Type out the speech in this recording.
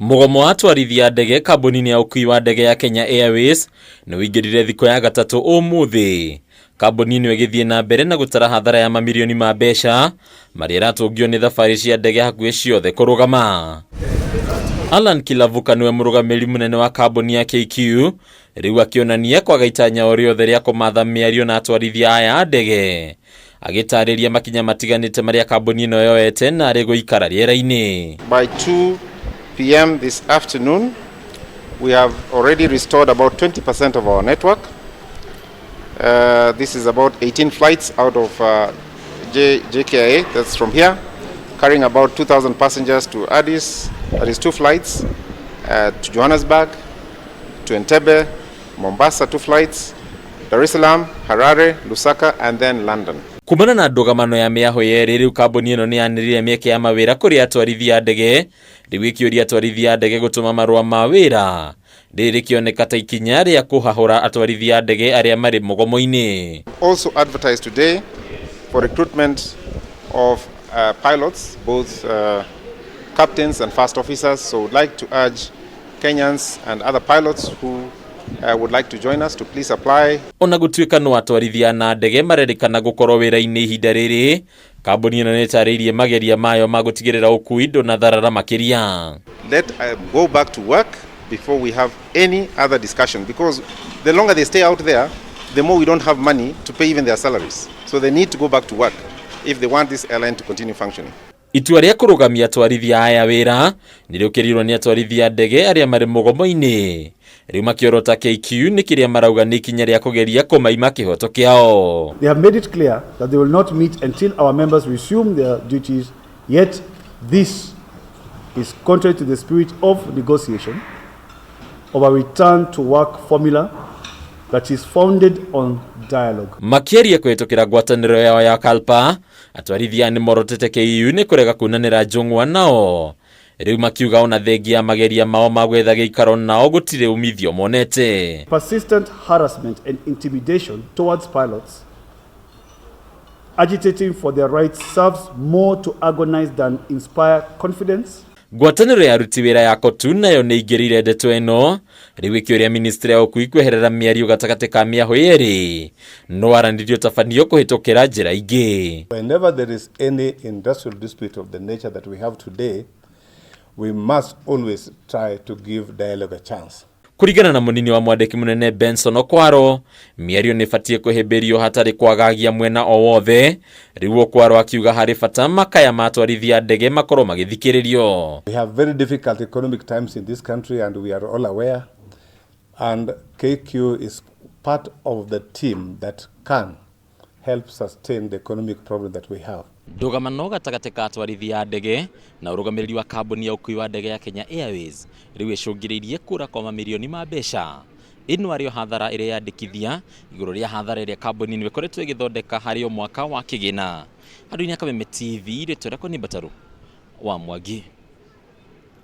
Mũgomo wa atwarithia a ndege kambuni-inĩ ya ũkui wa ndege ya Kenya Airways nĩ ũingĩrire thikũ ya gatatũ ũmũthĩ. Kambuni ĩno ĩgĩthiĩ na mbere na gũtara hathara ya mamirioni ma mbeca marĩa ĩratũngio nĩ thabarĩ cia ndege hakuhĩ ciothe kũrũgama. Alan Kilavuka nĩwe mũrũgamĩrĩri mũnene wa kambuni ya KQ rĩu akĩonania kwaga itanya o rĩothe rĩa kũmatha mĩario na atwarithia aya a ndege agĩtarĩria makinya matiganĩte marĩa kambuni ĩno yoete na arĩ gũikara rĩera-inĩ. By 2 p.m. this afternoon, we have already restored about 20% of our network. This is about 18 flights out of JKIA, that's from here, carrying about 2,000 passengers to Addis, that is two flights, to Johannesburg, to Entebbe, Mombasa, two flights, Dar es Salaam, Harare, Lusaka, and then London. Kumana na ndũgamano ya mĩaho yerĩ, rĩu kambuni ĩno nĩ yanĩrĩire mĩeke ya mawĩra kũrĩ atwarithia a ndege, rĩu ĩkĩũria atwarithia a ndege gũtũma marũa ma wĩra, rĩrĩ rĩkĩoneka ta ikinya rĩa kũhahũra atwarithia a ndege arĩa marĩ mũgomo-inĩ. Also advertised today for recruitment of pilots, both captains and first officers. So we'd like to urge Kenyans and other pilots who would like to join us to please apply. Ona gũtuĩka no atwarithia na ndege marerĩkana gũkorwo wĩra-inĩ ihinda rĩrĩ, kambuni ĩno nĩ ĩtarĩirie mageria mayo ma gũtigĩrĩra ũkui ndũnatharara makĩria. Let go back to work before we have any other discussion, because the longer they stay out there, the more we don't have money to pay even their salaries. So they need to go back to work if they want this airline to continue functioning. Itua rĩa kũrũgamia atwarithia aya wĩra nĩ rĩũkĩrĩirwo nĩ atwarithia ndege arĩa marĩ mũgomo-inĩ, rĩu makĩorota KQ nĩ kĩrĩa marauga nĩ ikinya rĩa kũgeria kũmaima kĩhoto kĩao. They have made it clear that they will not meet until our members resume their duties, yet this is contrary to the spirit of negotiation of a return to work formula that is founded on dialogue. Makĩaria kũhĩtũkĩra ngwatanĩro yao ya Kalpa, atwarithia nĩ morotete KU nĩ kũrega kunanĩra njũng'wa nao, rĩu makiuga ona thengia ya mageria mao ma gwetha gĩikaro nao gũtirĩ umithio monete. Persistent harassment and intimidation towards pilots agitating for their rights serves more to agonize than inspire confidence. Ngwatanĩro ya aruti wĩra ya Kotu nayo nĩ ingĩrĩire ndeto ĩno, rĩu ĩkĩũria ministry ya ũkui kweherera mĩario gatagatĩ ka mĩaho yerĩ no aranĩrio tabanio kũhĩtũkĩra njĩra ingĩ. Whenever there is any industrial dispute of the nature that we have today, we must always try to give dialogue a chance. Kũringana na mũnini wa mwandĩki mũnene Benson Okwaro, mĩario nĩ ĩbatiĩ kũhĩmbĩrio hatarĩ kwagagia mwena o wothe. Rĩu Okwaro akiuga harĩ bata makaya ma atwarithia ndege makorwo magĩthikĩrĩrio. We have very difficult economic times in this country, and we are all aware. And KQ is part of the team that can help sustain the economic problem that we have. Ndũgamano gatagatĩ ka atwarithia a ndege na ũrũgamĩrĩri wa kambuni ya ũkui wa ndege ya Kenya Airways rĩu ĩcũngĩrĩirie kũra kwa mamirioni ma mbeca. Ĩno arĩo hathara ĩrĩa yandĩkithia igũrũ rĩa hathara ĩrĩa kambuni ĩno ĩkoretwo ĩgĩthondeka harĩ o mwaka wa kĩgĩna. Handũ-inĩ ya Kameme TV, rĩtwa rĩakwa nĩ Mbataru wa Mwangi.